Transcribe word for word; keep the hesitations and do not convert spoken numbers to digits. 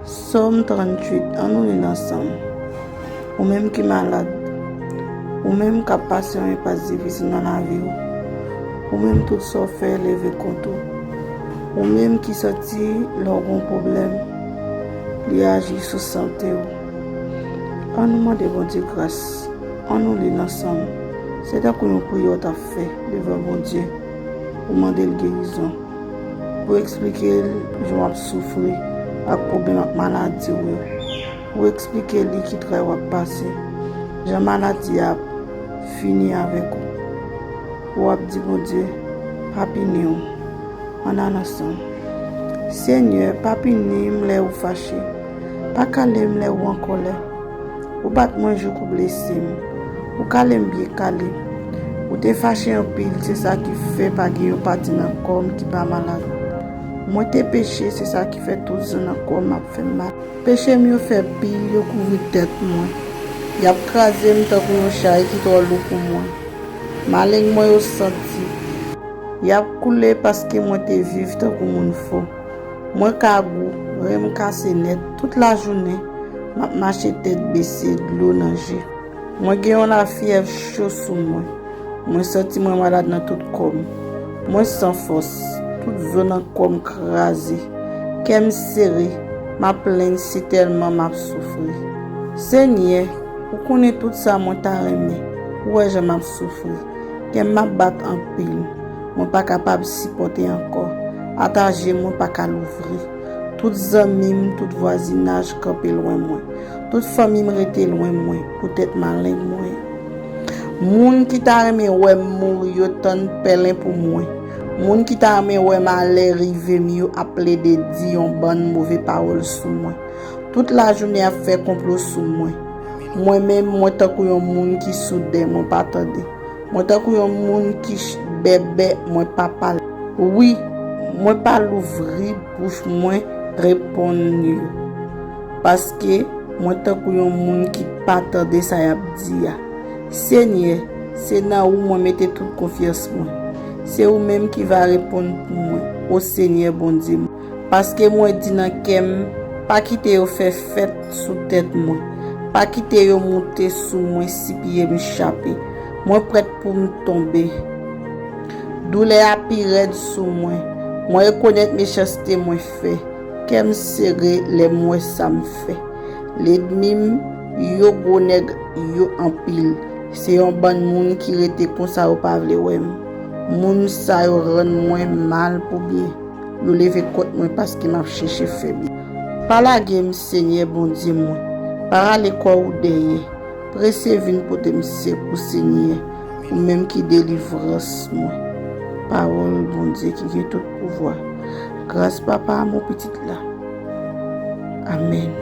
Sòm tranntuit, ann nou li l ansanm. Ou menm ki malad, ou menm k ap pase yon enpas difisil nan lavi w, ou menm tout sa w fè leve kont ou, ou menm ki santi lè w gen yon pwoblèm, li aji sou sante w. Ann nou mande Bondye gras, ann nou li l ansanm. Se tankou yon priyè w t ap fè devan Bondye, ou mande l gerizon. Ou eksplike l jan w ap soufri ak pwoblèm ak maladi w yo. Ou eksplike li ki tray w ap pase, jan maladi a ap fini avèk ou. Ou ap di Bondye, pa pini w. Ann al ansanm. Senyè, pa pini m lè ou fache. Pa kale m lè ou an kòlè. Ou bat mwen jouk ou blese m. Ou kale m byen kale. Ou te fache anpil, se sa ki fè pa gen yon pati nan kò m ki pa malad. Mwen te peche, se sa ki fè tout zo nan kò m ap fè m mal. Peche m yo fè pil, yo kouvri tèt mwen. Y ap kraze m tankou yon chay ki twò lou pou mwen. Maleng mwen yo santi. Y ap koule paske mwen te viv tankou moun fou. Mwen kagou, ren m kase nèt. Tout lajounen, m ap mache tèt bese, dlo nan je. Mwen gen yon lafyèv cho sou mwen. Mwen santi mwen malad nan tout kò m. Mwen san fòs, tout zo nan kò m kraze. Kè m sere, m ap plenn sitèlman m ap soufri. Senyè, ou konnen tout sa mwen ta renmen. Ou wè jan m ap soufri. Kè m ap bat anpil. Mwen pa kapab sipòte ankò. Ata je mwen pa ka louvri. Tout zanmi m, tout vwazinaj kanpe lwen mwen. Tout fanmi m rete lwen mwen poutèt maleng mwen. Moun ki ta renmen wè m mouri yo tann pèlen pou mwen. Moun ki ta renmen wè malè rive m yo ap plede di yon bann move pawòl sou mwen. Tout lajounen y ap fè konplo sou mwen. Mwen menm, mwen tankou yon moun ki souden, mwen pa tande. Mwen tankou yon moun ki ch-, bèbè, mwen pa pale. Wi, mwen pa louvri bouch mwen reponn yo. Paske mwen tankou yon moun ki pa tande sa y ap di a. Senyè, se nan ou mwen mete tout konfyans mwen. Se ou menm ki va reponn pou mwen, o Senyè Bondye m. Paske mwen di nan kè m, pa kite yo fè fèt sou tèt mwen. Pa kite yo moute sou mwen si pye m chape. Mwen prèt pou m tonbe. Doulè a pi rèd sou mwen. Mwen rekonèt mechanste mwen fè. Kè m sere lè m wè sa m fè. Lènmi m yo gwo nèg yo anpil. Se yon bann moun ki rete konsa yo pa vle wè m. Moun sa yo rann mwen mal pou byen. Yo leve kont mwen paske m ap chèche fè byen. Pa lage m, Senyè Bondye mwen. Pa rale kò w dèyè. Prese vin pote m sekou, Senyè, ou menm ki delivrans mwen. Pawòl Bondye ki gen tout pouvwa. Gras Papa a, mon pitit la. Amèn.